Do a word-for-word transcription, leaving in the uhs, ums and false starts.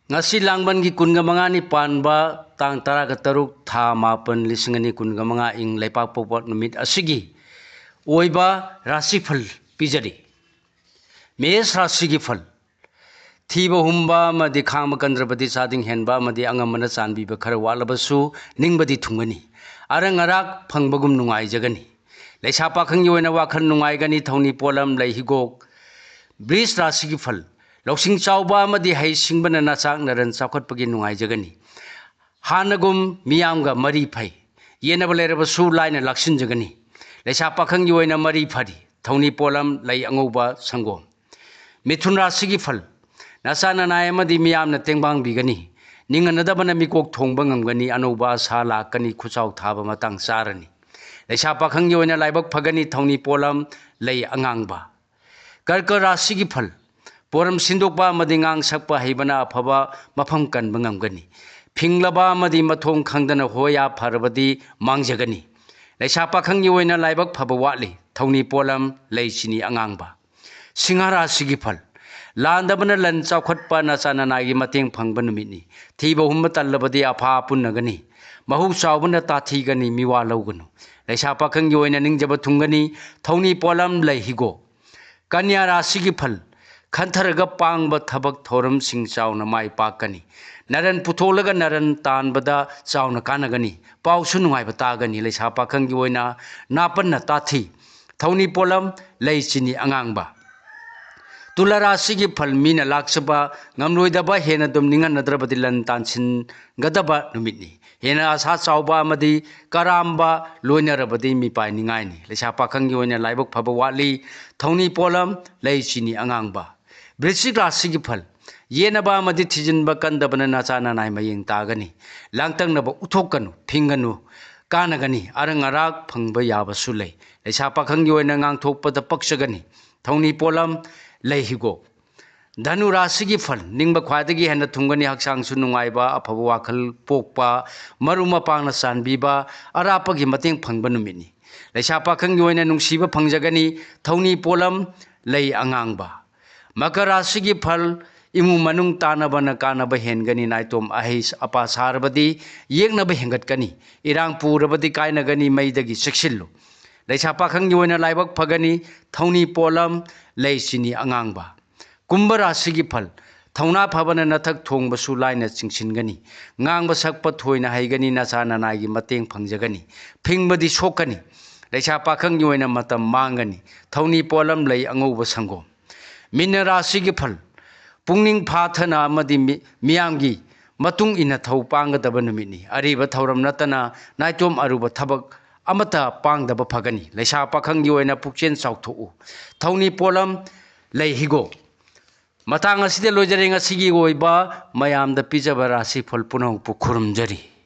ꯉꯁꯤ ꯂꯥꯡꯕꯟꯒꯤ ꯀꯨꯟꯒ ꯃꯉꯥꯅꯤ ꯄꯥꯟꯕ ꯇꯥꯡ ꯇꯔꯥꯒ ꯇꯔꯨꯛ, ꯊꯥ ꯃꯥꯄꯟ, ꯂꯤꯁꯤꯡ ꯑꯅꯤ ꯀꯨꯟꯒ ꯃꯉꯥ, ꯏꯪ ꯂꯩꯄꯥꯛꯄꯣꯛꯄ ꯅꯨꯃꯤꯠ ꯑꯁꯤꯒꯤ ꯑꯣꯏꯕ ꯔꯥꯁꯤꯐꯜ ꯄꯤꯖꯔꯤ꯫ ꯃꯦꯁ ꯔꯥꯁꯤꯒꯤ ꯐꯜ꯫ ꯊꯤꯕ ꯍꯨꯝꯕ ꯑꯃꯗꯤ ꯈꯥꯡꯕ ꯀꯟꯗ꯭ꯔꯕꯗꯤ ꯆꯥꯗꯤꯡ ꯍꯦꯟꯕ ꯑꯃꯗꯤ ꯑꯉꯝꯕꯅ ꯆꯥꯟꯕꯤꯕ ꯈꯔ ꯋꯥꯠꯂꯕꯁꯨ ꯅꯤꯡꯕꯗꯤ ꯊꯨꯡꯒꯅꯤ꯫ ꯑꯔꯪ ꯑꯔꯥꯛ ꯐꯪꯕꯒꯨꯝ ꯅꯨꯡꯉꯥꯏꯖꯒꯅꯤ꯫ ꯂꯩꯁꯥ ꯄꯥꯈꯪꯒꯤ ꯑꯣꯏꯅ ꯋꯥꯈꯜ ꯅꯨꯡꯉꯥꯏꯒꯅꯤ꯫ ꯊꯧꯅꯤ ꯄꯣꯠꯂꯝ ꯂꯩ ꯍꯤꯒꯣꯛ꯫ ꯕ꯭ꯔꯤꯖ ꯔꯥꯁꯤꯒꯤ ꯐꯜ꯫ ꯂꯧꯁꯤꯡ ꯆꯥꯎꯕ ꯑꯃꯗꯤ ꯍꯩꯁꯤꯡꯕꯅ ꯅꯆꯥꯛ ꯅꯔꯟ ꯆꯥꯎꯈꯠꯄꯒꯤ ꯅꯨꯡꯉꯥꯏꯖꯒꯅꯤ꯫ ꯍꯥꯟꯅꯒꯨꯝ ꯃꯤꯌꯥꯝꯒ ꯃꯔꯤ ꯐꯩ꯫ ꯌꯦꯟꯅꯕ ꯂꯩꯔꯕꯁꯨ ꯂꯥꯏꯅ ꯂꯥꯛꯁꯤꯟꯖꯒꯅꯤ꯫ ꯂꯩꯁꯥ ꯄꯥꯈꯪꯒꯤ ꯑꯣꯏꯅ ꯃꯔꯤ ꯐꯔꯤ꯫ ꯊꯧꯅꯤ ꯄꯣꯠꯂꯝ ꯂꯩ ꯑꯉꯧꯕ ꯁꯪꯒꯣꯝ꯫ ꯃꯤꯊꯨꯟ ꯔꯥꯁꯤꯒꯤ ꯐꯜ꯫ ꯅꯆꯥ ꯅꯅꯥꯏ ꯑꯃꯗꯤ ꯃꯤꯌꯥꯝꯅ ꯇꯦꯡꯕꯥꯡꯕꯤꯒꯅꯤ꯫ ꯅꯤꯡꯍꯟꯅꯗꯕꯅ ꯃꯤꯀꯣꯛ ꯊꯣꯡꯕ ꯉꯝꯒꯅꯤ꯫ ꯑꯅꯧꯕ ꯑꯁꯥ ꯂꯥꯛꯀꯅꯤ꯫ ꯈꯨꯆꯥꯎ ꯊꯥꯕ ꯃꯇꯥꯡ ꯆꯥꯔꯅꯤ꯫ ꯂꯩꯁꯥ ꯄꯥꯈꯪꯒꯤ ꯑꯣꯏꯅ ꯂꯥꯏꯕꯛ ꯐꯒꯅꯤ꯫ ꯊꯧꯅꯤ ꯄꯣꯠꯂꯝ ꯂꯩ ꯑꯉꯥꯡꯕ꯫ ꯀꯔꯀ ꯔꯥꯁꯤꯒꯤ ꯐꯜ꯫ ꯄꯣꯔꯝ ꯁꯤꯟꯗꯣꯛꯄ ꯑꯃꯗꯤ ꯉꯥꯡ ꯁꯛꯄ ꯍꯩꯕꯅ ꯑꯐꯕ ꯃꯐꯝ ꯀꯟꯕ ꯉꯝꯒꯅꯤ꯫ ꯐꯤꯡꯂꯕ ꯑꯃꯗꯤ ꯃꯊꯣꯡ ꯈꯪꯗꯅ ꯍꯣꯌꯥ ꯐꯔꯕꯗꯤ ꯃꯥꯡꯖꯒꯅꯤ꯫ ꯂꯩꯁꯥ ꯄꯥꯈꯪꯒꯤ ꯑꯣꯏꯅ ꯂꯥꯏꯕꯛ ꯐꯕ ꯋꯥꯠꯂꯤ꯫ ꯊꯧꯅꯤ ꯄꯣꯠꯂꯝ ꯂꯩ ꯆꯤꯅꯤ ꯑꯉꯥꯡꯕ꯫ ꯁꯤꯡꯍ ꯔꯥꯁꯤꯒꯤ ꯐꯜ꯫ ꯂꯥꯟꯗꯕꯅ ꯂꯟ ꯆꯥꯎꯈꯠꯄ, ꯅꯆꯥ ꯅꯅꯥꯏꯒꯤ ꯃꯇꯦꯡ ꯐꯪꯕ ꯅꯨꯃꯤꯠꯅꯤ꯫ ꯊꯤꯕ ꯍꯨꯝꯕ ꯇꯜꯂꯕꯗꯤ ꯑꯐꯥ ꯄꯨꯟꯅꯒꯅꯤ꯫ ꯃꯍꯨ ꯆꯥꯎꯕꯅ ꯇꯥꯊꯤꯒꯅꯤ, ꯃꯤꯋꯥ ꯂꯧꯒꯅꯨ꯫ ꯂꯩꯁꯥ ꯄꯥꯈꯪꯒꯤ ꯑꯣꯏꯅ ꯅꯤꯡꯖꯕ ꯊꯨꯡꯒꯅꯤ꯫ ꯊꯧꯅꯤ ꯄꯣꯠꯂꯝ ꯂꯩ ꯍꯤꯒꯣꯛ꯫ ꯀꯟꯌꯥ ꯔꯥꯁꯤꯒꯤ ꯐꯜ꯫ ꯈꯟꯊꯔꯒ ꯄꯥꯡꯕ ꯊꯕꯛ ꯊꯧꯔꯝꯁꯤꯡ ꯆꯥꯎꯅ ꯃꯥꯏ ꯄꯥꯛꯀꯅꯤ꯫ ꯅꯔꯟ ꯄꯨꯊꯣꯛꯂꯒ ꯅꯔꯟ ꯇꯥꯟꯕꯗ ꯆꯥꯎꯅ ꯀꯥꯟꯅꯒꯅꯤ꯫ ꯄꯥꯎꯁꯨ ꯅꯨꯡꯉꯥꯏꯕ ꯇꯥꯒꯅꯤ꯫ ꯂꯩꯁꯥ ꯄꯥꯈꯪꯒꯤ ꯑꯣꯏꯅ ꯅꯥꯄꯟꯅ ꯇꯥꯊꯤ꯫ ꯊꯧꯅꯤ ꯄꯣꯠꯂꯝ ꯂꯩ ꯆꯤꯅꯤ ꯑꯉꯥꯡꯕ꯫ ꯇꯨꯂꯥ ꯔꯥꯁꯤꯒꯤ ꯐꯜ꯫ ꯃꯤꯅ ꯂꯥꯛꯆꯕ ꯉꯝꯂꯣꯏꯗꯕ, ꯍꯦꯟꯅ ꯑꯗꯨꯝ ꯅꯤꯡꯍꯟꯅꯗ꯭ꯔꯕꯗꯤ ꯂꯟ ꯇꯥꯟꯁꯤꯟꯒꯗꯕ ꯅꯨꯃꯤꯠꯅꯤ꯫ ꯍꯦꯟꯅ ꯑꯁꯥ ꯆꯥꯎꯕ ꯑꯃꯗꯤ ꯀꯔꯥꯝꯕ ꯂꯣꯏꯅꯔꯕꯗꯤ ꯃꯤꯄꯥꯏꯅꯤꯡꯉꯥꯏꯅꯤ꯫ ꯂꯩꯁꯥ ꯄꯥꯈꯪꯒꯤ ꯑꯣꯏꯅ ꯂꯥꯏꯕꯛ ꯐꯕ ꯋꯥꯠꯂꯤ꯫ ꯊꯧꯅꯤ ꯄꯣꯠꯂꯝ ꯂꯩ ꯆꯤꯅꯤ ꯑꯉꯥꯡꯕ꯫ ꯕ꯭ꯔꯤꯁꯤꯛ ꯔꯥꯁꯤꯒꯤ ꯐꯜ꯫ ꯌꯦꯠꯅꯕ ꯑꯃꯗꯤ ꯊꯤꯖꯤꯟꯕ ꯀꯟꯗꯕꯅ ꯅꯆꯥ ꯅꯅꯥꯏ ꯃꯌꯦꯡ ꯇꯥꯒꯅꯤ꯫ ꯂꯥꯡꯇꯛꯅꯕ ꯎꯠꯊꯣꯛꯀꯅꯨ, ꯊꯤꯡꯒꯅꯨ, ꯀꯥꯟꯅꯒꯅꯤ꯫ ꯑꯔꯪ ꯑꯔꯥꯛ ꯐꯪꯕ ꯌꯥꯕꯁꯨ ꯂꯩ꯫ ꯂꯩꯁꯥ ꯄꯥꯈꯪꯒꯤ ꯑꯣꯏꯅ ꯉꯥꯡꯊꯣꯛꯄꯗ ꯄꯛꯆꯒꯅꯤ꯫ ꯊꯧꯅꯤ ꯄꯣꯠꯂꯝ ꯂꯩ ꯍꯤꯒꯣꯛ꯫ ꯙꯅꯨ ꯔꯥꯁꯤꯒꯤ ꯐꯜ꯫ ꯅꯤꯡꯕ ꯈ꯭ꯋꯥꯏꯗꯒꯤ ꯍꯦꯟꯅ ꯊꯨꯡꯒꯅꯤ꯫ ꯍꯛꯆꯥꯡꯁꯨ ꯅꯨꯡꯉꯥꯏꯕ, ꯑꯐꯕ ꯋꯥꯈꯜ ꯄꯣꯛꯄ, ꯃꯔꯨꯞ ꯃꯄꯥꯡꯅ ꯆꯥꯟꯕꯤꯕ, ꯑꯔꯥꯞꯄꯒꯤ ꯃꯇꯦꯡ ꯐꯪꯕ ꯅꯨꯃꯤꯠꯅꯤ꯫ ꯂꯩꯁꯥ ꯄꯥꯈꯪꯒꯤ ꯑꯣꯏꯅ ꯅꯨꯡꯁꯤꯕ ꯐꯪꯖꯒꯅꯤ꯫ ꯊꯧꯅꯤ ꯄꯣꯠꯂꯝ ꯂꯩ ꯑꯉꯥꯡꯕ꯫ ꯃꯀꯔ ꯔꯥꯁꯤꯒꯤ ꯐꯜ꯫ ꯏꯃꯨꯡ ꯃꯅꯨꯡ ꯇꯥꯟꯅꯕꯅ ꯀꯥꯟꯅꯕ ꯍꯦꯟꯒꯅꯤ꯫ ꯅꯥꯏꯇꯣꯝ ꯑꯍꯩ ꯑꯄꯥ ꯁꯥꯔꯕꯗꯤ ꯌꯦꯛꯅꯕ ꯍꯦꯟꯒꯠꯀꯅꯤ꯫ ꯏꯔꯥꯡ ꯄꯨꯔꯕꯗꯤ ꯀꯥꯏꯅꯒꯅꯤ꯫ ꯃꯩꯗꯒꯤ ꯆꯦꯛꯁꯤꯜꯂꯨ꯫ ꯂꯩꯁꯥ ꯄꯥꯈꯪꯒꯤ ꯑꯣꯏꯅ ꯂꯥꯏꯕꯛ ꯐꯒꯅꯤ꯫ ꯊꯧꯅꯤ ꯄꯣꯠꯂꯝ, ꯂꯩ ꯆꯤꯅꯤ ꯑꯉꯥꯡꯕ꯫ ꯀꯨꯝꯚ ꯔꯥꯁꯤꯒꯤ ꯐꯜ: ꯊꯧꯅꯥ ꯐꯕꯅ ꯅꯊꯛ ꯊꯣꯡꯕꯁꯨ ꯂꯥꯏꯅ ꯆꯤꯡꯁꯤꯟꯒꯅꯤ꯫ ꯉꯥꯡꯕ ꯁꯛꯄ ꯊꯣꯏꯅ ꯍꯩꯒꯅꯤ꯫ ꯅꯆꯥ ꯅꯅꯥꯏꯒꯤ ꯃꯇꯦꯡ ꯐꯪꯖꯒꯅꯤ꯫ ꯐꯤꯡꯕꯗꯤ ꯁꯣꯛꯀꯅꯤ꯫ ꯂꯩꯁꯥ ꯄꯥꯈꯪꯒꯤ ꯑꯣꯏꯅ ꯃꯇꯝ ꯃꯥꯡꯒꯅꯤ꯫ ꯊꯧꯅꯤ ꯄꯣꯠꯂꯝ, ꯂꯩ ꯑꯉꯧꯕ ꯁꯪꯒꯣꯝ꯫ ꯃꯤꯅ ꯔꯥꯁꯤꯒꯤ ꯐꯜ: ꯄꯨꯛꯅꯤꯡ ꯐꯥꯊꯅ ꯑꯃꯗꯤ ꯃꯤ-, ꯃꯤꯌꯥꯝꯒꯤ ꯃꯇꯨꯡ ꯏꯟꯅ ꯊꯧ ꯄꯥꯡꯒꯗꯕ ꯅꯨꯃꯤꯠꯅꯤ꯫ ꯑꯔꯤꯕ ꯊꯧꯔꯝ ꯅꯠꯇꯅ ꯅꯥꯏꯇꯣꯝ ꯑꯔꯨꯕ ꯊꯕꯛ ꯑꯃꯠꯇ ꯄꯥꯡꯗꯕ ꯐꯒꯅꯤ꯫ ꯂꯩꯁꯥ ꯄꯥꯈꯪꯒꯤ ꯑꯣꯏꯅ ꯄꯨꯛꯆꯦꯜ ꯆꯥꯎꯊꯣꯛꯎ꯫ ꯊꯧꯅꯤ ꯄꯣꯠꯂꯝ, ꯂꯩ ꯍꯤꯒꯣꯛ꯫ ꯃꯇꯥꯡ ꯑꯁꯤꯗ ꯂꯣꯏꯖꯔꯦ ꯉꯁꯤꯒꯤ ꯑꯣꯏꯕ ꯃꯌꯥꯝꯗ ꯄꯤꯖꯕ ꯔꯥꯁꯤꯐꯜ ꯄꯨꯝꯅꯃꯛꯄꯨ ꯈꯨꯔꯨꯝꯖꯔꯤ꯫